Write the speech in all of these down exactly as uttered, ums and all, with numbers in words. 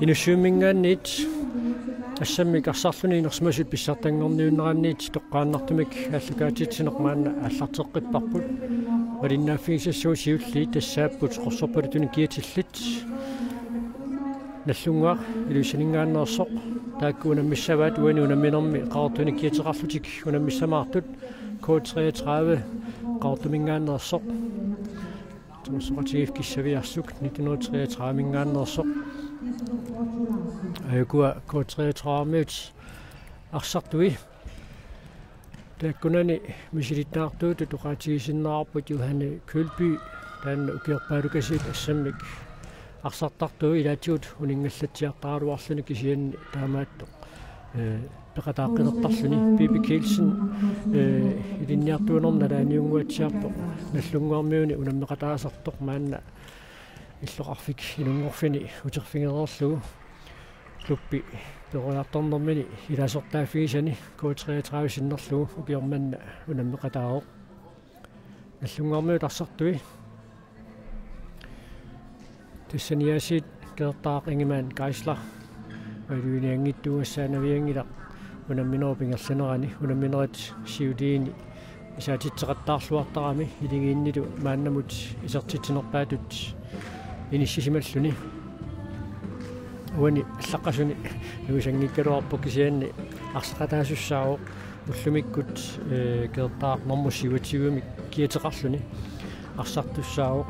Inussivimminngaanniit assammik arsarluni inersimasut pissartanngorniunneranniit toqqaannartumik aallakaatitsineq maanna aallarteqqipparput. Malinnaaffigisassavut siulliit tassaapput qorsorpaluttunik kiatillit. Nallunnguaq Ilulissaninngaanneersoq. Taakku unammissavaat uani unamminermi Qaqortunik kiateqarlutik unammissamaartut. K treogtredive Qaqortuminngaanneersoq. Timersoqatigiiffik Kissaviarsuk nitten hundrede treogtredive-minngaanneersoq. Ajukua K treogtredive-miut arsartui. Taakkunani misilittagartuutut oqaatigisinnaavarput Johanne Kølby, taanna ukiorpaalukasiit assammik arsartartui ilaatigut uninngallatsiartaraluarluni kisianni taamaattoq, eh, peqataaqqilertarluni. Pipi Kielsen, eh, ilinniartuunermut nalaaniunnguatsiarpoq Nallunnguarmiuni unammeqataasartoq maanna illoqarfik inunngorfini uterfigereerlugu. Klubbi peroriartornermini ilaasortaaffigisani K treogtredive sinnerlugu ukioq manna unammeqataavoq. Nallunnguarmiut arsartui. Tassaniaasiit Keertaaq Ingemann Geisler. Ualuinianngittuugassaanavianngilaq unamminerup ingerlanerani unamminerit siuliini isaatitseqattaarluartarami iligiinnilu maannamut isertitsinerpaatut inissisimalluni. Uani allaqqasuni nuisanngikkaluarpoq kisianni arsaqataasussaavoq ullumikkut, eh, Keertaaq normu syvogtyve-mik kiateqarluni arsartussaavoq.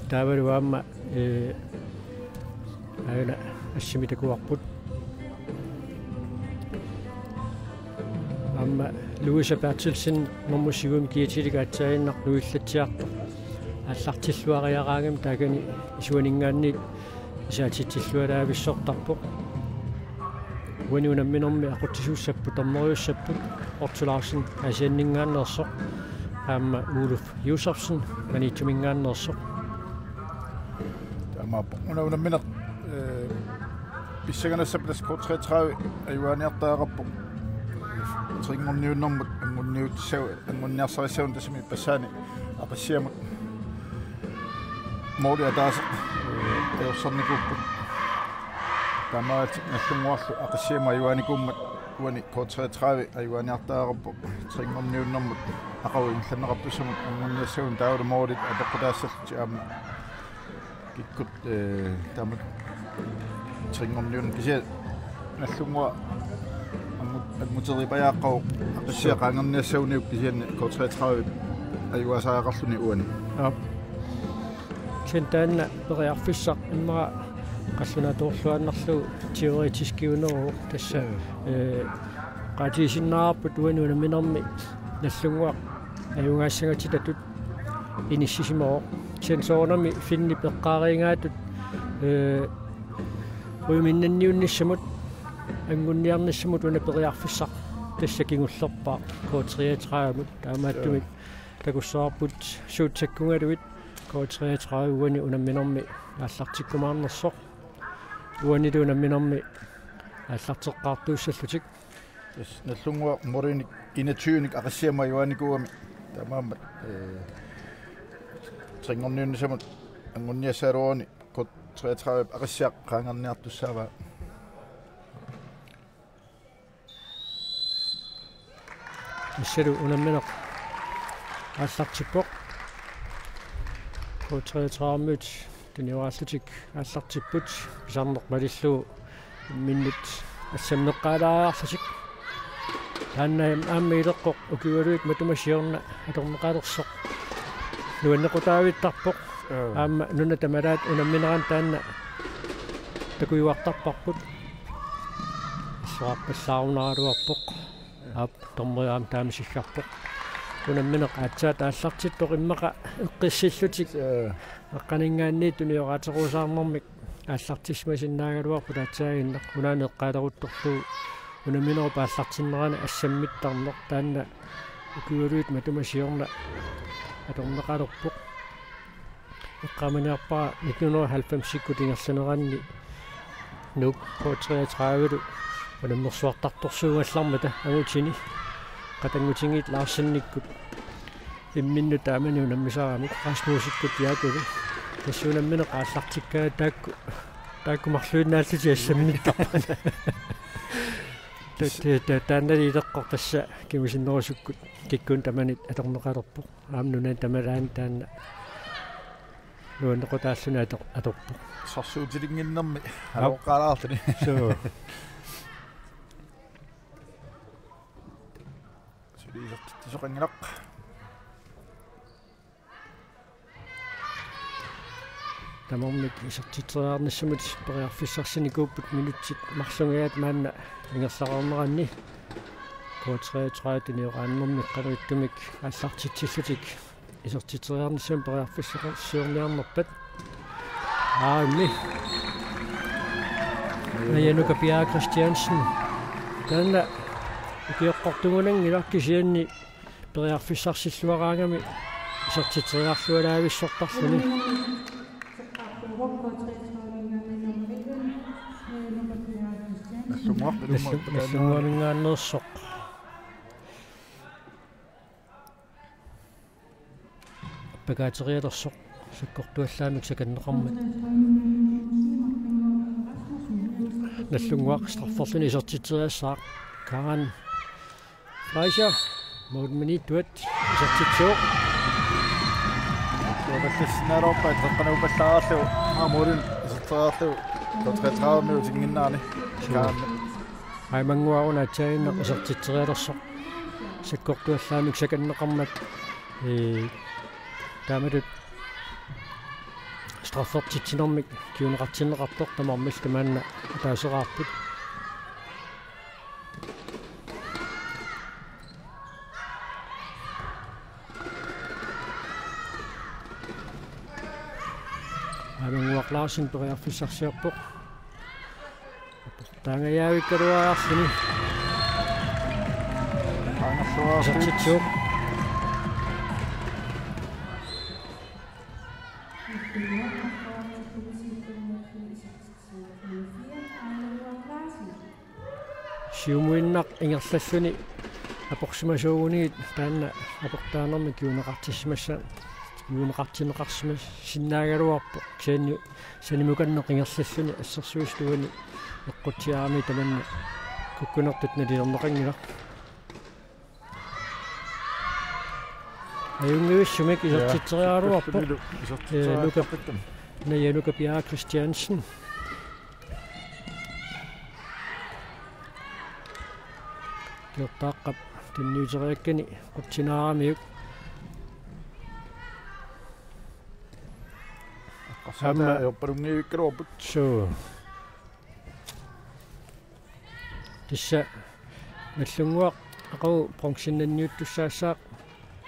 Taavalu aamma, eh, aana assimi takuarput. Aamma Louise Berthelsen normu syv-mik kiatilik aatsaaginnaq nuillatsiartoq aallartilluariaraangami taakani isuaninngaanniit isaatitsillualaavissortarpoq. Uani unamminermi aqutsisuussapput, dommeriussapput, Otto Larsen Aasianninngaanneersoq, aamma Uluf Josefsen Maniitsuminngaanneersoq. Taamaappoq. Una unammineq, eh, pissanganassapput tassa K treogtredive ajugaaniartariaqarpoq. Trinngorniunnermut anguniutissavut, anguniarsarissagut tassami ippassaani Aqissiamut mooli ataaseq, eh, ajorsarnikuupput. Taamaattumik Nallunnguarlu Aqissiamut ajugaanikuummat uani K treogtredive ajugaaniartariaqarpoq trinngorniunnermut aqagu ingerlanneqartussamut anguniassagunik taavalu moolit apeqqutaassallutik aamma kikkut, eh, taamatut trinngorniunneq kisianni Nallunnguaq angu-, anguteriipajaaqqavoq Aqissiaq qaangerniassaguniuk kisianni K treogtredive ajugaasariaqarluni uani. Aap. Kisianni taanna periarfissaq immaqa qallunaatoorluinnarlugu teoretiskiuneruvoq tassa. Mm. Eh, oqaatigisinnaavarput uani unamminermi Nallunnguaq ajugaassangatsitatut inissisimavoq. Kisianni soorunami finnip eqqaariingaatut, eh, ujuminnanniunnissamut, anguniarnissamut una periarfissaq tassa kingullerpaaq K treogtredive-mut taamaattumik. Joo. Takussavarput suut sakkungaluit K treogtredive uani unamminermi aallartikkumaarnersoq. Uanilu unamminermi aallarteqqaartuussallutik. Tassa Nallunnguaq moolinik enogtyve-nik Aqissiamut ajugaanikuugami. Taamaammat, eh, trinngorniunnissamut anguniassagaluaruni K treogtredive Aqissiaq qaangerniartussaavaa. Tassalu unammineq aallartippoq. K treogtredive-miut tunioraallutik aallartipput. Pisarneq malillugu imminnut assammeqqaalaariarlutik. Taanna aamma ileqqoq ukiualuit matuma siorna atorneqalersoq nuannequtaavittarpoq. Joo. Aamma nuna tamalaat unamminerani taanna takujuartarparput. Illuarpallaarunaraluarpoq. Aap, dommeri aamma taama siggarpoq. Unammineq aatsaat aallartittoq immaqa eqqissillutik. Joo. Eqqaninngaanniit tunioraatseruusaarnermik aallartissimasinnaagaluarput aatsaaginnaq unaani eqqaaleruttorlugu unamminerup aallartinnerani assammittarneq taanna ukiualuit matuma siorna atorneqalerpoq. Eqqaamaniarpara nitten hundrede og halvfemsikkut ingerlaneranni Nuuk K treogtredive-lu unammersuartartorsuugallarmata angutini qatanngutigiit Larsenikkut Imminnut taamani unammisaaramik Rasmusikkut Jaakulu. Tassa unammineq aallartikkaa taakku, taakku marluinnaallutik assammittarput. Ta-, ta-, ta-, taannali ileqqoq tassa kingusinnerusukkut kikkunnut tamanit atorneqalerpoq. Aamma nunani tamalaani taanna nuannequtaalluni ator-, atorpoq. Sorsuutilinnginnermi Aap. Aloqqaalaarluni. Suu. Suli isertitsisoqanngilaq. Tamarmik isertitseriarnissamut periarfissarsinikuupput minutsit marlungajaat maanna ingerlareerneranni. K treogtredive tunioraannermi qanoq ittumik aallartitsillutik isertitseriarnissamut periarfissarsiorniarnerpat. Aammi. Naja Nuka Bjerre Christiansen. Taanna ukioqqortugunanngilaq kisianni periarfissarsilluaraangami isertitseriarlualaavissortarluni. Nallunguaq, Nallunguaminngaanneersoq. Appakaaterialersoq sakkortuallaamik sakanneqarmat. Nallunguaq strafferluni isertitseriassaaq. Karen Fleischer, målmaniittuat isertitsivoq. Tuomallissinnaaloorpa ileqqanuuppallaarlu, maa målin iserteriarlu, K treogtredive-miutinnginnerani. Suu. Karen. Aimannguaruna atsiaginnaq isertitserialersoq. Sakkortuallaamik sakanneqarmat. Ee, taamatut straffertitsinermik kinguneqartinneqartoq tamarmillu maanna ataaseraarput. Aamma Uaq Larsen periarfissarsiorpoq. Taangajaavikkaluariarluni. Taangajaavikkaluariarluni. Isertitsivoq. Siumuinnaq ingerlalluni aporsimasuugunigit taanna aportaanermi kinguneqartissimassa-, kinguneqartinneqarsimassinnaagaluarpoq, kisianni sanimukanneq ingerlalluni assersuisut uani eqqutsiarami tamanna kukkunertut nalilerneqanngilaq. Ajunngivissumik isertitseriaraluarpoq. Isertitseriaraluarpoq. Ee, Nuka, Nuka Bjerre Christiansen. Kiortaaqqap tunniuteriakkani qutsinaaramiuk. Aamma ajorpalunngivikkaluarput. Suu. Tassa Nallunguaq aqagu bronzinnanniuttussaassaaq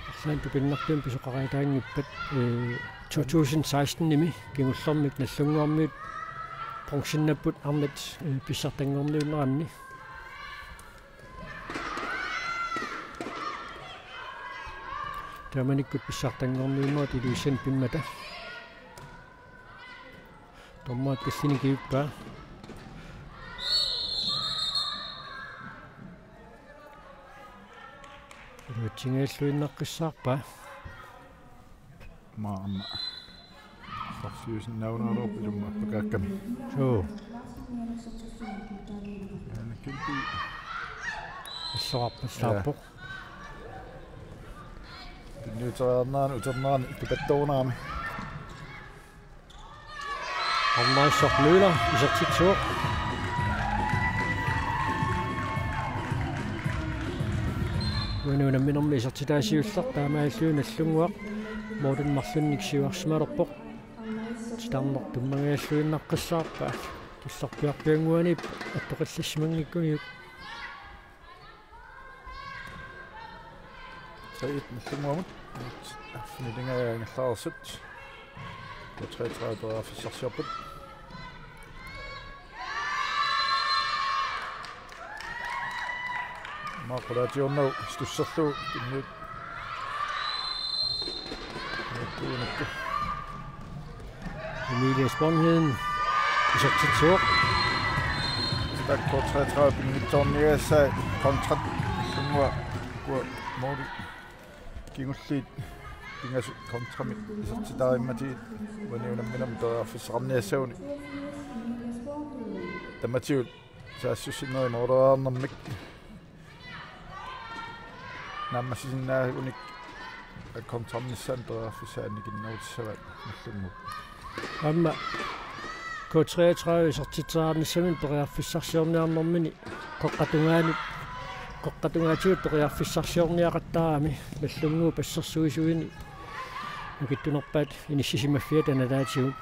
arlaannik tupinnartumik pisoqariataanngippat, ee, to tusind seksten-imi kingullermik Nallunguarmiut bronzinnapput arnat, ee, pissartanngorniunneranni. Taamanikkut pissartanngorniunnerat iluassanik pimmata. Dommerit killini kivippaa. Iluatsinngilluinnaqqissaarpaa. Maanna. Sorsiusinnaagunaraluarpoq ilumut appakaakkami. Suu. Jaana Kilby. Illoqarpassaarpoq. Ja. Tunniuteriarnerani uternerani tupattoorami. Arnaissaq Møller isertitsivoq. Uani unamminermi isertitaat siulleq taamaalilluni Nallunguaq målip marlunnik siuarsimalerpoq. Titarneq tummangajalluinnaqqissaarpaa. Killorpiarpiannguaniippoq attoqillissimanngikkuniuk. Said Nallunguamut. Arfineq-pingajaat ingerlareersut. K treogtredive periarfissarsiorput. Marco Laatiornau stusserlugu tunniut. Tunniut. Emilie Sponheden isertitsivoq. Stærk K treogtredive pinngitsoorniagassai kontrat Nallunguaq ukua måli. Kingulliit Pingasut kontramik isertitaarimmatigit uani unamminermi periarfissaqarniassagunik. Tamatigut saassussinerit målereernermik naammassisinnaagunik kontramnissaanut periarfissaannik innerutissavaat Nagdlunguup. Aamma K treogtredive isertitseriarnissaminut periarfissarsiorniarnermini qeqqata tungaanut, qeqqata tungaatigut periarfissarsiorniaqattaarami Nagdlunguup assersuisuini nukittunerpaat inissisimaffiata nalaatigut.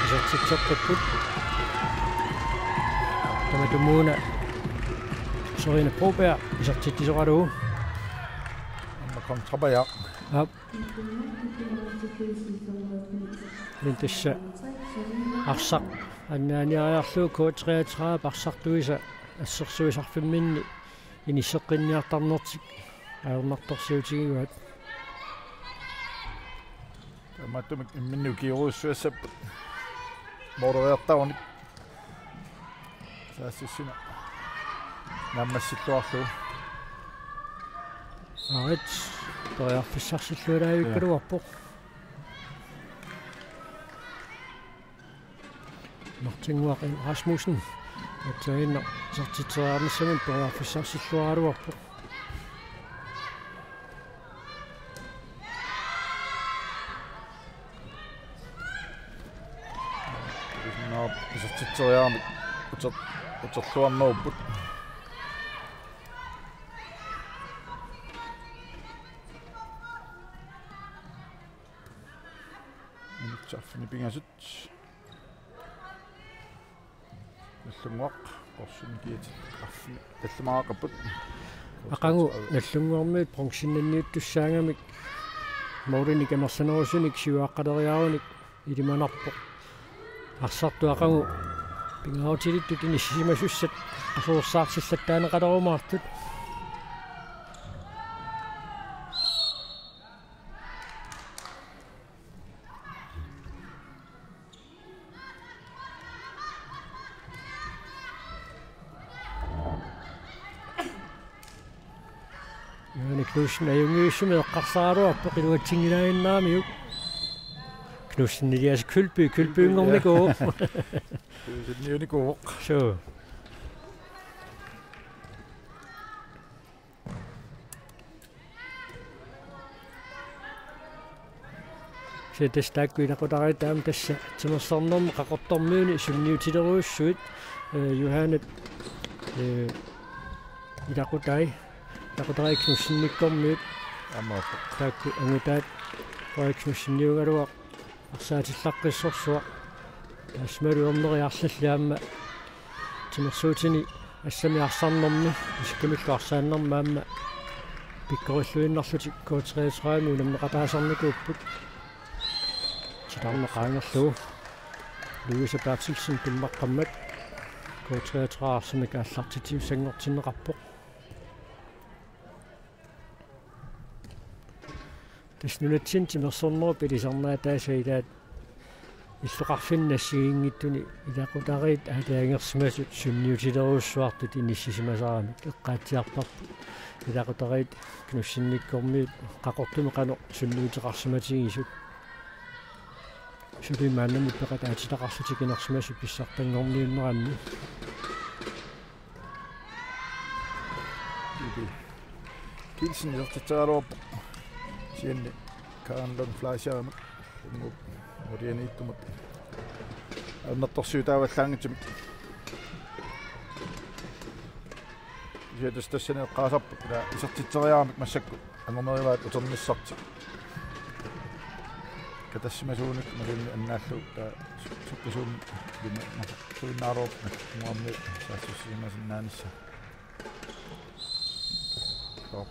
Isertitseqqipput. Tamatumuuna Sørine Broberg isertitsisoralugu. Aamma kontrapajaa. Aap. Tassa arsaq annaaniariarlugu K treogtredive arsartuisa assersuisarfimminni inisseqqinniartarnertik ajornartorsiutigivaat. Taamaattumik imminni ukiorujussuassapput måleriartarunik. Saassussineq naammassilluarlugu. Arit, periarfissarsilluaraavikkaluarpoq. Martin Nguaq Rasmussen. Aatsaannguaq isertitseriarnissaminut periarfissarsilluaraluarpoq. Naap isertitseriarmik uter-, uterluarnerupput. Minutsit arfineq-pingasut. Nagdlunguaq qorsunnik kiatillugu arfineq tallimaaqapput. Aqagu Nagdlunguarmiut bronzennanniuttussaagamik målinik amerlanerusunik siuaqqaleriarunik ilimanarpoq. Arsartut aqagu pingaarutilittut inissisimasussat qasuersaartillattaaneqalerumaartut. Johanne Knudsen ajunngivissumik eqqarsaraluarpoq iluatsinngilaaginnaramiuk. Knudsen Elias Kølby, Kølbynngornikuuvoq. Knudsen Elias Kølby. Suu. Kisianni tassa taakku ilaqutariit aamma tassa timersornermi Qaqortormiuni sunniutilerujussuit, eh, Johanne, eh, ilaqutai, ilaqutariit Knudsenikkormiut. Aamma. Taakku angutaat Frederik Knudseniugaluaq. Arsaatillaqqissorsuaq. Taassumalu erneri arlallit aamma timersuutini assamik arsarnermi isikkamillu arsaannermi aamma pikkorilluinnarlutik K treogtredive unammeqataasarnikuupput. Titarneq qaangerlugu. Louise Berthelsen tummaqqammat K treogtredive arsamik aallartitsissanngortinneqarpoq. Tassa nunatsinni timersornerup ilisarnaataasa ilaat illoqarfinni assigiinngitsuni ilaqutariit aalajangersimasut sunniutilerujussuartut inissisimasaramik eqqaatsiarparput ilaqutariit Knudsenikkormiut Qaqortumi qanoq sunniuteqarsimatigisut. Suli maannamut peqataatitaqarlutik inersimasut pissartanngorniunneranni. Kielsen isertitseriaraluarpoq. Kisianni Karen Lund Fleischerimut. Unngup ulianiittumut. Ajornartorsiutaavallaanngitsumik. Kisianni tassa tassani eqqaasarput ila isertitseriaramik massakkut angumerivaat uternissartik. Katassimasuunik malinni annaallugu taava su-, sukkasuumik lima-, suinnaaruup Nagdlunguarmiut saassussisimasinnaanissaat. Aap.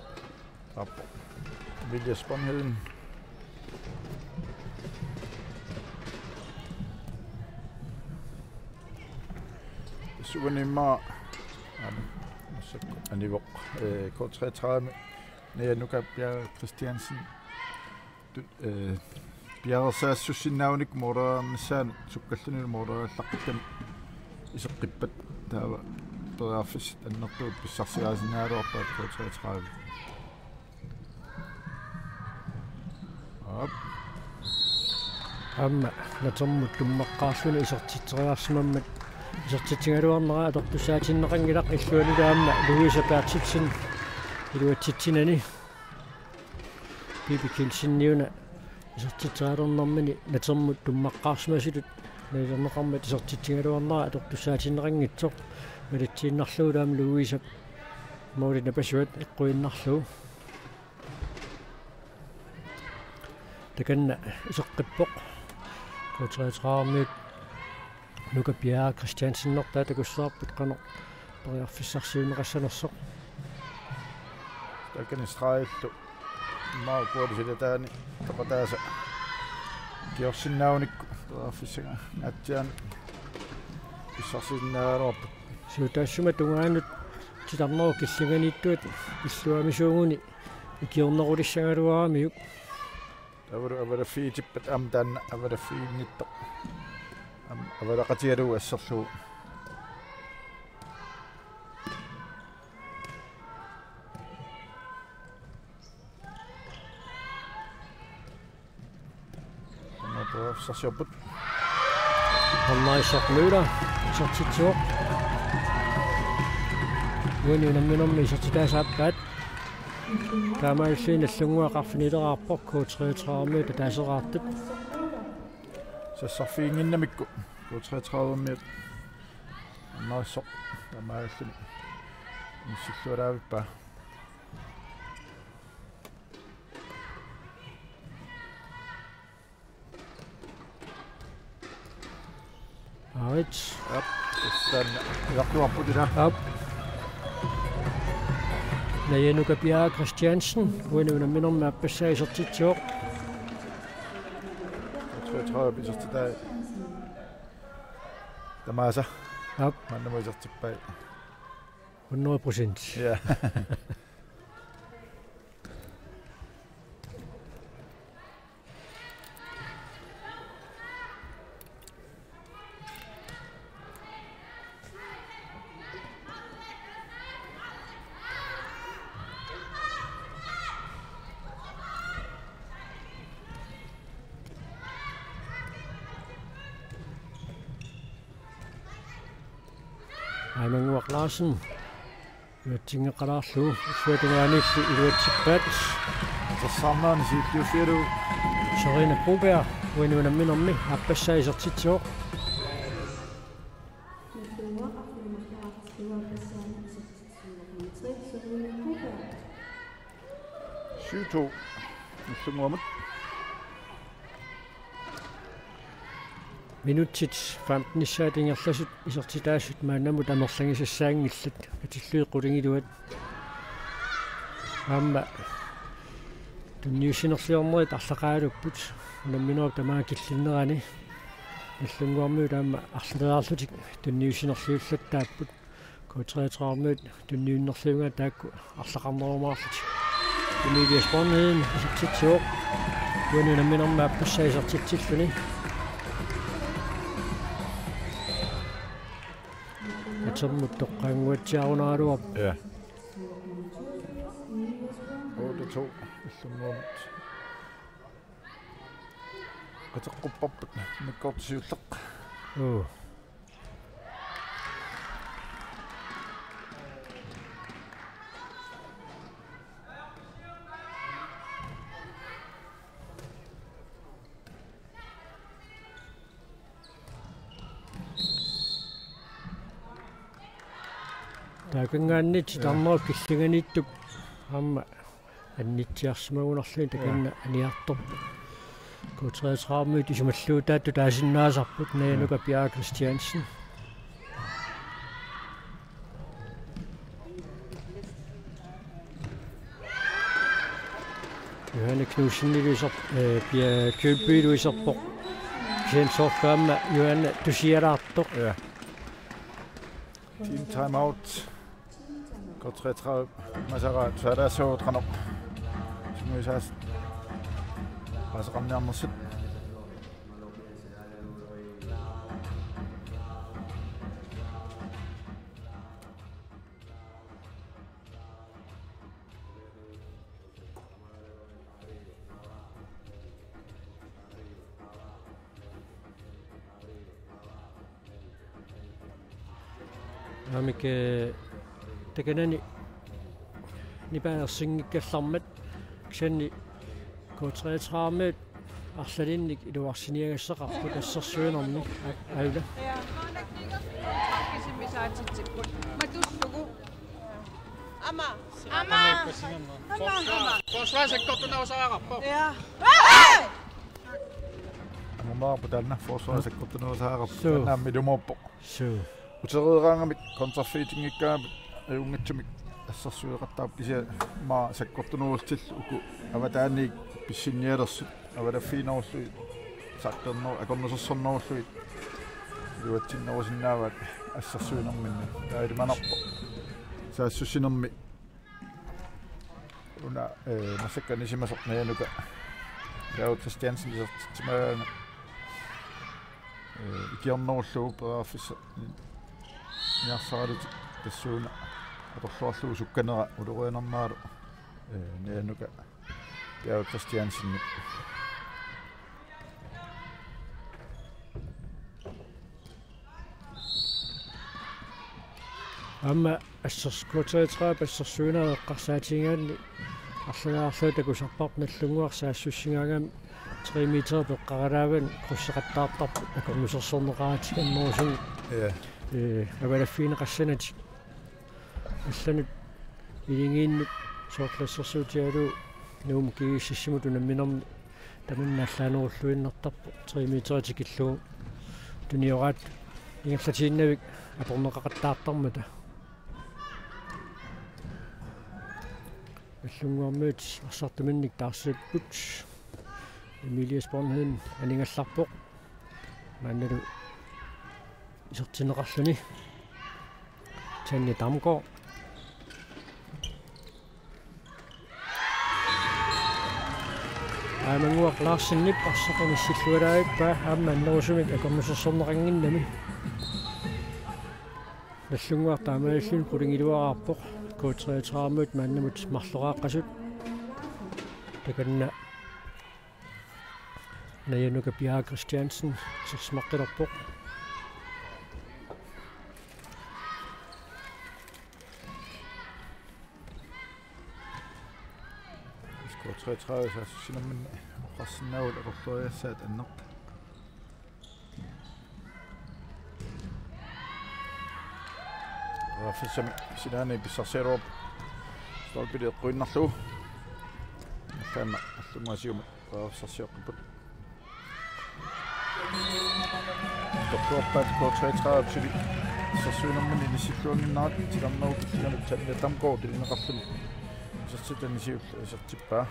Aap. Emilie Sponheim. Suvanimma, aam, massakkut anivoq, eh, K treogtredive, Naja Nuka Bjerre Christiansen. Tu-, eh, piareersaassussinnaagunik målereernissaanut sukkallunilu målereerlaqqittami iseqqippat taava periarfissat annertuut pissarsisarsinnaagaluarpaat K treogtredive. Aamma Natermut tummaqqaarluni isertitseriarsimammat isertitsigaluarnera atortussaatinneqanngilaq, illuanut aamma Louise Berthelsen iluatsitsinani. Pipi Kielsen-iuna isertitseriarnermini Natermut tummaqqaarsimasutut nalilerneqarmat isertitsigaluarnera atortussaatinneqanngitsoq, malitsiinnarlugu taama Louisep måli napasuat eqquinnarlugu. Takanna iseqqippoq. K treogtredive-miut Nuka Bjerre Christiansenertaa takussavarput qanoq periarfissarsiuunneqassanersoq. Takanna stregillu. Maakkualu silataani toqataasa. Kiorsinnaagunikku periarfissanngaatsiaannik pissarsisinnaagaluarput. Suu, taassuma tungaanut titarnerup killinganiittuat illuamisuuguni ikiornerulissagaluaramiuk. Taavalu avalaffiitippat aamma taanna avalaffiinnittoq. Aamma avalaqatigalugu asserlugu. Aamma periarfissarsiorput. Annaassaq Møller isertitsivoq. Uani unamminermi isertitaasa aappaat. Taamaalilluni Nagdlunguaq arfinileraarpoq, K treogtredive-miut ataaseraartut. Sassarfiginnginnamikku K treogtredive-miut. Annaassaq taamaalilluni inissilluaraavippaa. Arit. Aap, tassa taanna ilaqquarput ilaa. Aap. Naja Nuka Bjerre Christiansen, uani unamminermi aappassaa isertitsivoq. Treogtredive isertitai. Tamaasa. Aap. Maannamut isertippai. Hundrede procent. Ja. Aimannguaq Larsen. Iluatsinngikkaluarlugu, illuatungaaniilli iluatsippaat. Tassarnaani siulliuffigalugu. Sørine Broberg, uani unamminermi, aappassaa isertitsivoq. Syv to. Nagdlunguamut. Minutsit femtenissaat ingerlasut isertitaasut maannamut amerlagisassaanngillat, katillugit qulingiluat. Aamma tunniussinerliornerit arlaqaalupput, unamminerup tamaat killinnerani. Nagdlunguarmiut aamma arlaleriarlutik tunniussinerliullattaapput. K treogtredive-miut tunniunnerluinnarlugu taakku arlaqarnerumaarlutik. Emilie Sponheim isertitsivoq. Uani unamminermi aappassaa isertitsilluni. Atermut toqqaannguatsiarunaraluarpoq. Ja. Otte to. Illunguamut. Ateqqupparput, mikkortisiulleq. Uu. Taakanngaanniit titarnerup killinganiittup aamma annitsiarsimagunarluni takanna aniartorpoq. K treogtredive-miut isumalluutaattut taasinnaasarput, Naja Nuka Bjerre Christiansen. Johanne Knudsen iluisar-, eh, Pia Kølby iluisarpoq. Kisianni soorlu aamma Johanne tusialaartoq. Ja. Team timeout. K treogtredive. Masara tusaalaassuugut qanoq sungiusaasut paasisaqarniarnersut. Aamma, eh, takanani nipaa ersinngikkallarmat kisianni K treogtredive arlalinnik iluarsiorneqartarput assersuinermi. A-, Aula. Ama. Ama. Forsvar sakkortunerusariaqarpoq. Ja. Amumaarpu taanna forsvar sakkortunerusariaqarpoq. Suu. Taanna aamma ilumoorpoq. Suu. Utereeraangamik kontrafeitinngikkaangamik ajunngitsumik assersueqattaarpoq kisianni aamma sakkortunerullutillu uku avataaniit pissinnialersut avalaffiginerullugit saqqerneru-, akornusersornerullugit iluatsinnerusinnaavaat assersuinerminni. Taava ilimanarpoq saassussinermi una, eh, massakkut anisimasoq Najanuka Jakob Christiansen isertitsimagaanga, eh, ikiornerullugu periarfissaq niarsaralutik tassuuna atorluarlugu sukkanera ulorianarneralu, eh, Najanuka Jakob Christiansen. Aamma assers-, K treogtredive assersuineq eqqarsaatigigaanni arlalaarlunga takusarparput Nagdlunguaq saassussigaangami tre meter peqqaralaavani krydseqattaartarpoq akornusersorneqaratiginerusumik. Ja. Eh, avalaffigineqassanatik. Allanut iligiinnut soorlu assersuutigalugu Nuummut G S S-imut unamminermi tamanna allaanerulluinnartarpoq tre meter tikillugu tunioraat ingerlatiinnavik atorneqaqattaartarmata. Nagdlunguarmiut arsartuminnik taarsipput. Emilie Spornheden aningallarpoq. Maannalu isertinneqarluni. Tanja Damgaard. Aamannguaq Larsenip arsaq inissilluarpaa aamma annerusumik akornusersorneqannginnami. Nagdlunguaq taamaalilluni qulingiluaraarpoq K treogtredive-mut maannamut marloraaqqasut. Takanna Najanuka Bjerre Christiansen isersimaqqilerpoq. K treogtredive saassussinerminni oqarsinnaavoq atorluariassaat annerta. Periarfissami sinaani pissarsiarup stolpili eqquinnarlugu. Taanna allungaasiuma periarfissarsiorput. Tortuorpaat K treogtredive suli isersuinermini inissilluannginnerat titarnerup kisianni Tanja Damgaard tilineqarluni isertitani siulleq isertippaa.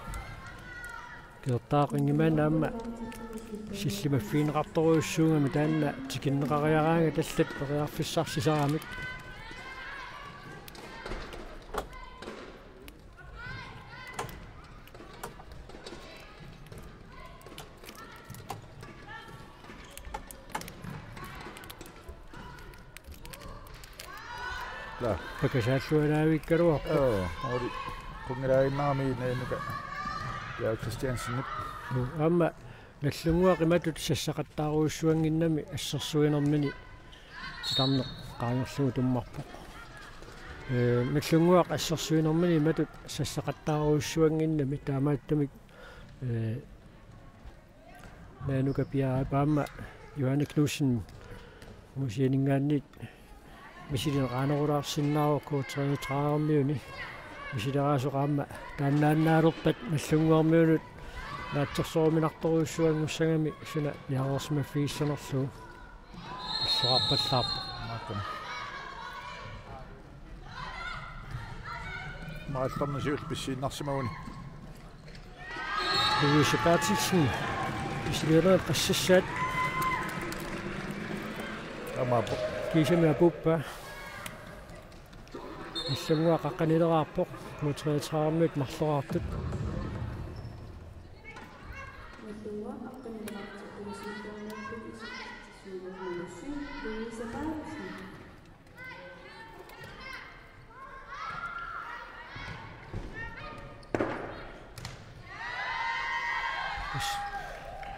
Kiortaaqingimaanna aamma sillimaffigineqartorujussuugami taanna tikinneqariaraangat allat periarfissarsisaramik. Klar. Pakasaallualaavikkaluarpoq. Joo, oli qunngilaaginnarami Najanuka Bjerre Christiansenip. Joo, aamma Nagdlunguaq imatut sassaqattaarujussuannginnami assersuinermini titarneq qaangerlugu tummarpoq. Ee, Nagdlunguaq assersuinermini imatut sassaqattaarujussuannginnami taamaattumik, ee, Najanuka Bjerrep aamma Johanne Knudsen Museaninngaanniit misilineqarnerulaarsinnaavoq K treogtredive-miuni. Misileraasoq aamma taannaannaalerpat Nagdlunguarmiunut naatsorsoruminartorujussuanngussagami suna piareersimaffigissanerlugu. Illuarpallaarpoq. Maakkan. Maartarnisiul pissiinnarsimaguni. Louise Berthelsen. Pisiliornerit qassissaat. Amaappoq. Kiisami apuuppaa. Nagdlunguaq aqqanileraarpoq. K treogtredive-miut marloraartut.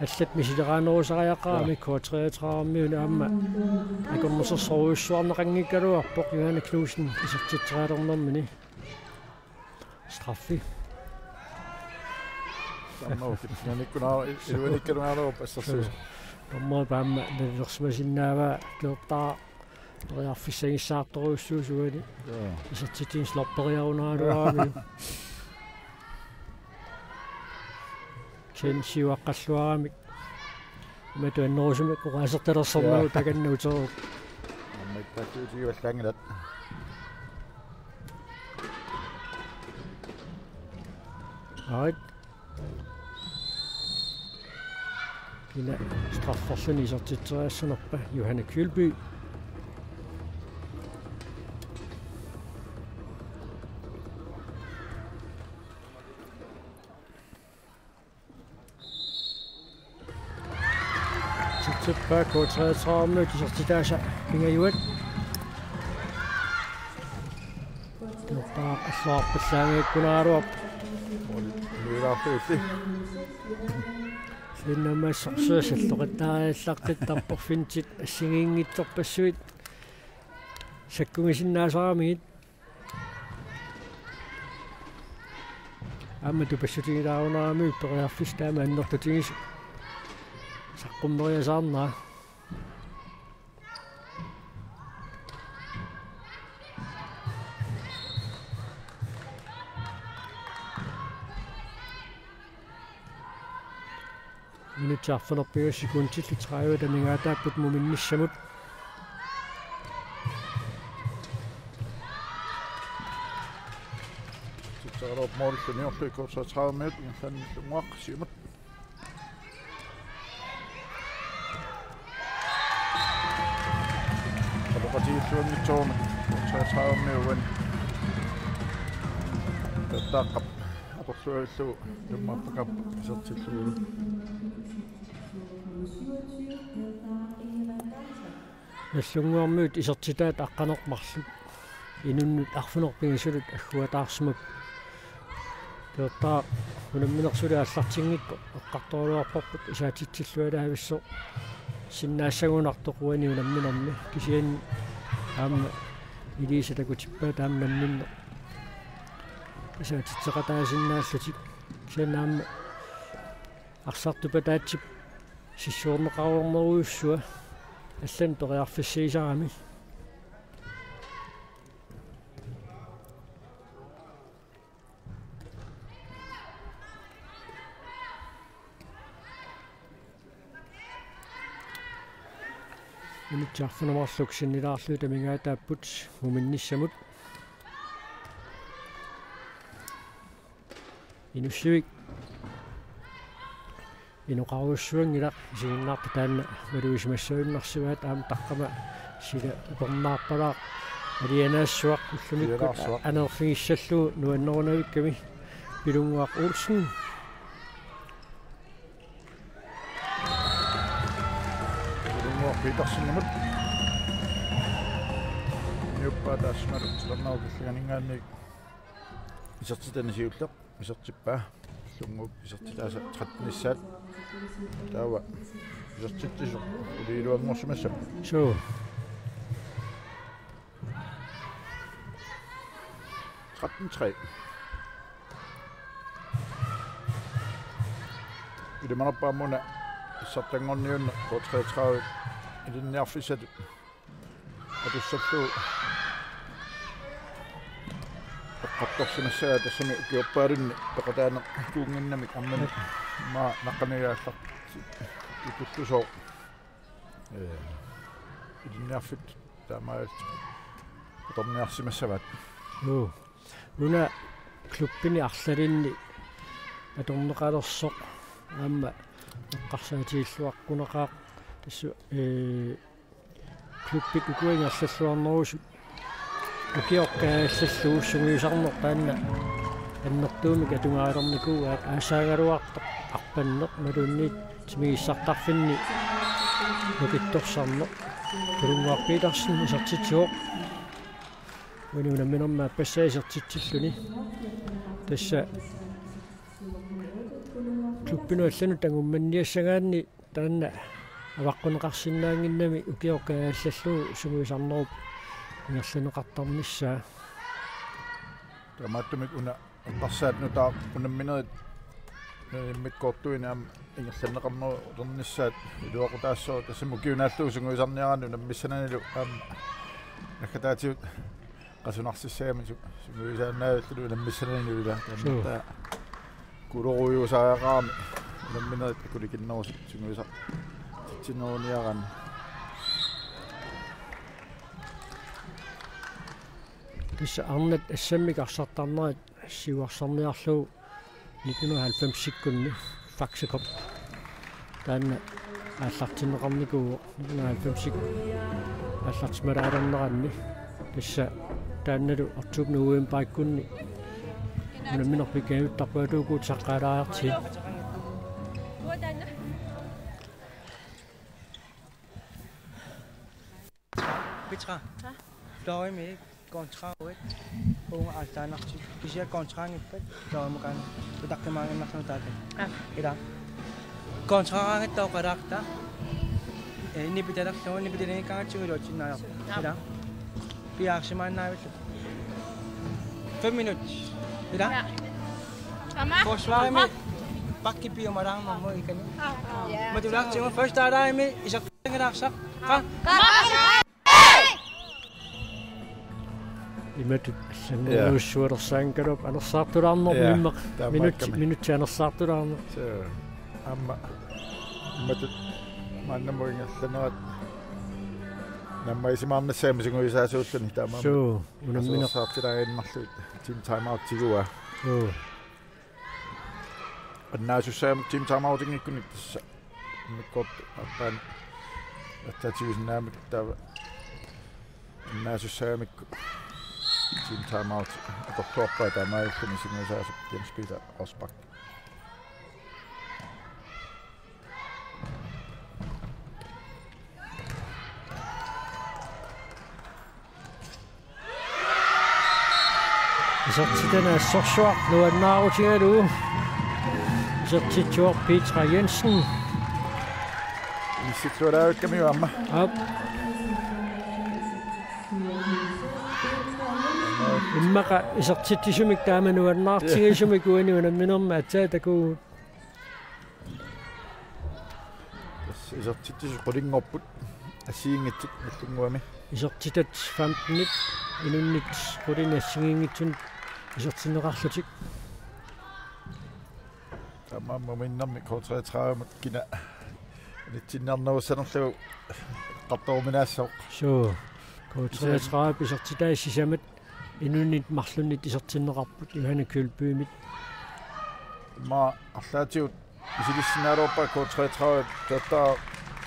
Allat misileraanerusariaqaramik K treogtredive-miut aamma akornusersorujussuarneqanngikkaluarpoq Johanne Knudsen isertitserialernermini. Straffi. Sanna ukit. Nanikkunaa iluanikkaluarpoq assersuus. Dommerip aamma nalilersimasinnaavaa Kleertaaq periarfissagissaartorujussuusoq uani. Isertitsinissaq lopperiarunaraluarami. Ken siuaqqalluaramik. Imatut annerusumik oqaasertalersornagu takanna uteruup. Aamma ittaatiutigivallaanngilat. Aarit. Kina strafferluni isertitseriassanerpa Johanne Kjølby. Sitsippa K treogtredive-miut isertitaasa pingajuat. Nuppaa alluarpallaanngikkunaraluarpoq. Mål. Nuilaartuutti. Sinnammassarsuaq salloqittaariallaqqittarpoq fintit assigiinngitsorpassuit sakkugisinnaasaramigit. Aamma tupassutigilaarunaramigit periarfissat taama annertutigisoq saqqummeriasaarnera. Minutsit arfineq-pingasut sekundillu tredive amigaataapput muminnissamut. Sitsaarop målillu niorlu K treogtredive-miut ingerlaannaq Llunnguaq siumut. Qaloqatigiilluanngitsoorami K treogtredive-miut uani. Tattaaqqap atorluavillugu Llunnguaq Pakap isertillugu. Nallunnguarmiut isertitaat aqqaneq-marluk inunnut arfineq-pingasulut agguataarsimapput. Kleertaaq unammineq suli aallartinngikkoq eqqartoraluarparput isaatitsilluarlaavissoq sinnaassagunartoq uani unamminermi, kisianni aamma iliisa takutippaa taama namminneq isaatitseqataasinnaallutik. Kisianni aamma arsartup ataatsip sissuerneqarumaarujussuaq allanut periarfissiisarami. Minutsit arfineq-marluk sinnilaarlugit amigaataapput muminnissamut. Inussivik inoqarujussuanngilaq, isiginnaartut taanna malugisimasuinnarsivaat, aamma taqqama sila upernaarpalaaq alianaassuaq ullumikkut. Alianaassuaq. Anerfigissallugu nuannerunavikkami Pilunnguaq Olsen. Pilunnguaq Petersenimut. Niuppaa taassumalu Sernaup killinganinngaanniit isertitani siulleq. Isertippaa. Llunnguup isertitaasa trettenissaat. Taava isertitsisoq uliiluanngorsimassaaq. Suu. Tretten tre. Ilimanarpaamuna issartanngorniunneq K treogtredive ilinniarfissatut atussallugu eqqartorsimassagaa, tassami ukiorpaalunni peqataaneq kuunnginnamik aamma maa naqqaniilaallartitullusooq. Ee, ilinniarfittut taamaalillutik atorniarsimassavaat. Juu. Una klubbini arlalinni atorneqalersoq aamma eqqarsaatigilluaqqunaqaaq, tassa, ee, klubbit ukua ingerlalluarnerusut ukioq kaajallallugu sungiusarneq taanna annertuumik atugaalernikuugaat, aasagaluartoq arpanneq imaluunniit timigissartarfinni nukittorsarneq. Pilunnguaq Petersen isertitsivoq. Uani unamminermi aappassaa isertitsilluni. Tassa Tuppinut allanut tangummanniassagaanni taanna avaqqunneqarsinnaannginnami ukioq kaajallallugu sungiusarnerup ingerlanneqartarnissaa. Taamaattumik una eqqarsaat nutaaq unamminerit, eh, immikkoortuini aamma ingerlanneqarnerulernissaat iluaqutaassaaq, tassami ukiunaallugu sungiusarniaraanni unammissananilu aamma naggataatigut qasunarsissagami su-, sungiusaannaavilluni unammissananilu ila. Suu. Taamaattumik kuulerujuusariaqarami unamminerit akulikinnerusut sungiusartitsinneruniaraanni. Tassa arnat assammik arsartarnerat siuarsarniarlugu nitten hundrede og halvfemsikkunni Faxe Cup taanna aallartinneqarnikuuvoq. Nitten hundrede og halvfemsik aallartimalaalerneranni, tassa taannalu oktober novembarikkunni unammineq pikkaajuttarpoq, atuukkut saqqaalaariartigit. Petra. Hva? Fløjemi, ikke? Kontra, ikke? Unge altaanarti. Kisianni kontraanngippat, fløjemi kan. Utakkimaanginnarlugu taata. Ja. Ila. Kontraanngittoqalaarta. Eh, nipitalerlugu, nipitalinngikkaangatsigu iluatsinnaajorta. Ja. Ila. Piaarsimaannaavillu. Fem minut. Ila. Ja. Tamam. Forsvarimi. Bakki piumalaarnermut ikani. Ja. Matulaartigu første halvlegimi isertingilaarsa. Qa. Imatut allanngorujussualersaanngikkaluarpoq anersaartulaarneq. Ja, immaqa taamaakkami. Minut, minut anersaartulaarneq. Suu, aamma imatut maannamut ingerlanerat naammagisimaanissamut sungiusaasuulluni taamaammat. Suu, unammineq. Anersaartilaaginnarlugu team timeout tiguaa. Suu. Annaasussagamikku team timeoutinngikkuni tassa. Immikkoortut aappaanni attaatigisinnaamik taava annaasussagamikku team timeout atorluarpaa, taamaalilluni sungiusaasoq Jens Peter Rosbach. Isertitani assorsuaq nuannaarutigalugu isertittuaq Petra Jensen. Isertittualaavikkami aamma. Aap. Immaqa isertitsisumik taama nuannaartigisumik uani unamminermi aatsaat takugut. Tassa isertitsisut qulinngorput assigiinngitsut Nagdlunguami. Isertitat femtenit inunnit qulinik assigiinngitsunit isertinneqarlutik. Taamaammat minnermi K treogtredive-mut kina anitsinniarnerussanerlugu eqqartoruminaassooq. Suu. K treogtredive isertitaat sisamat inunnit marlunnit isertinneqarput Johanne Kølbymit. Immaqa arlaatigut misilissinnaalerpaa K treogtredive tatta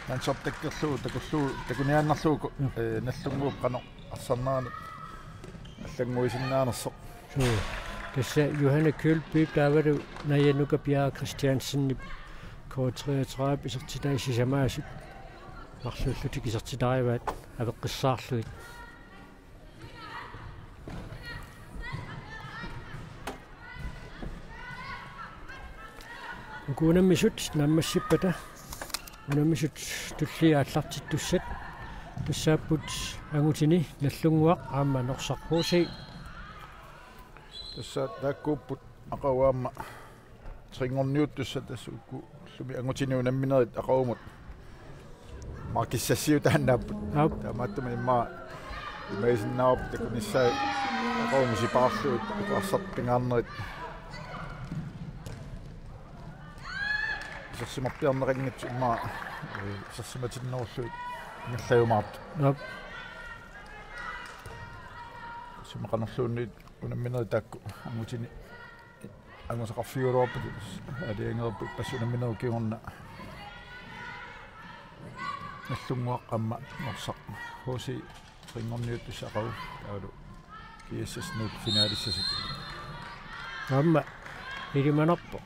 mandsopdækkerlugu takullugu takuniaannarlugu, mm, eh, Nagdlunguup qanoq arsarnerani allannguisinnaanersoq. Suu. Tassa Johanne Kølby taavalu Naja Nuka Bjerre Christiansenip K treogtredive isertitaat sisamaasut marluullutik isertitarivaat aveqqissaarlugit. Uku unammisut naammassippata, unammisut tulliit aallartittussat, tassaapput angutini Nagdlunguaq aamma Norsaq H C. Tassa taakkuupput aqagu aamma trinngorniuttussat, tassa uku ullumi angutini unamminerit aqagumut markissassiutaannaapput. Aap. Taamaattumik immaqa imagisinnaavarput takunissaat aqagumut sipaarlugit, arsartut pingaarnerit isersimarpiarneqanngitsut immaqa, eh, isersimatinnerullugit ingerlajumaartut. Aap. Sumaqanerluunniit unamminerit taakku angutini angusaqarfigigaluarput, aalajangereerput passunaminut kingorna Nagdlunguaq aamma Norsaq H C trinngorniuttussat aqagu taavalu G S S Nuuk finalissasut. Aamma ilimanarpoq.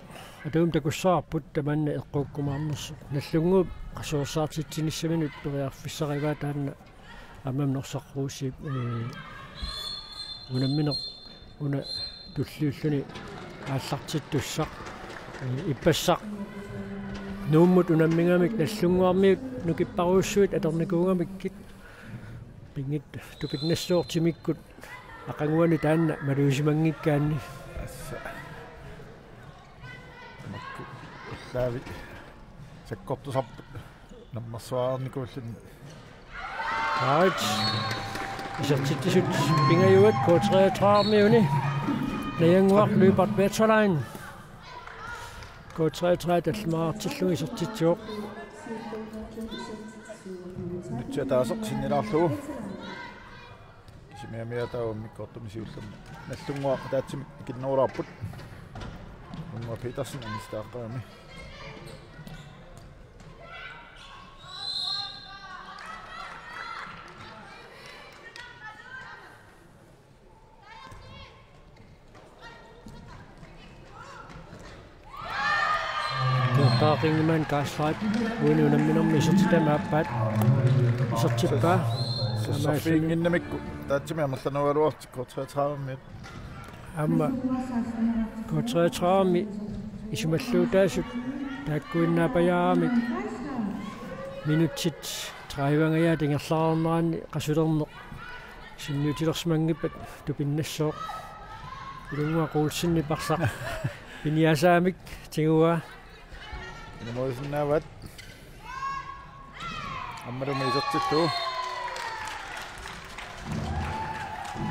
Atuumik takussavarput tamanna eqquukkumaarnersoq. Nagdlunguup qasuersaartitsinissaminut periarfissarivaa taanna. Aamma Norsaq H C-p, eh, unammineq una tulliulluni aallartittussaq Ippassaq Nuummut unammigamik Nagdlunguarmiut nukipparujussuit atornikuugamikkit. Pinngitsoq tupinnassooq timikkut aqaguani taanna maluusimanngikkaanni. Assa. Makku. Daavi. Sakkortusarput. Nammarsuarnikuulluni. Right. Isertitsisut pingajuat K treogtredive-miuni. Najannguaq Lyberth Wetzerlein. K treogtredive tallimaartillugu isertitsivoq. Nutsia taasoq sinnilaarlugu. Kisimiamia taava immikkoortumi siullermi. Nagdlunguaq ataatsimik ikinnerulaarput. Unnguaq Petersen anistaaqqagami. Tuottaaqinngiman Kaasraat uani unamminermi isertitami aappaat. Isertippaa. Sassarfiginnginnamikku. Taatsimik amerlanerugaluartut K treogtredive-miut. Aamma K treogtredive-mi isumalluutaasut taakkuinnaapajaaramik minutsit tredive-angajaat ingerlareerneranni qasulerneq sunniutilersimanngippat tupinnassooq. Ilunnguaq Olsenip arsaq piniasaamik tiguaa. Ilumoisinnaavaat. Ammalumi isertillugu.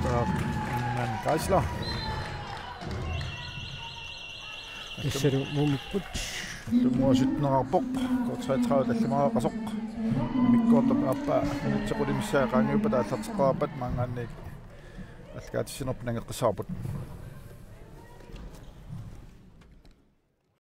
Taava Ingemann Geisler. Issalu muumipput. Tunnguusuttuneqarpoq. K treogtredive tallimaaraqasoq. Immikkoortumi aappaa minutsit qulit missaat qaangiuppata aallarteqqaarpat maanngaanniit aallakaatitsinerput nangeqqissaarput.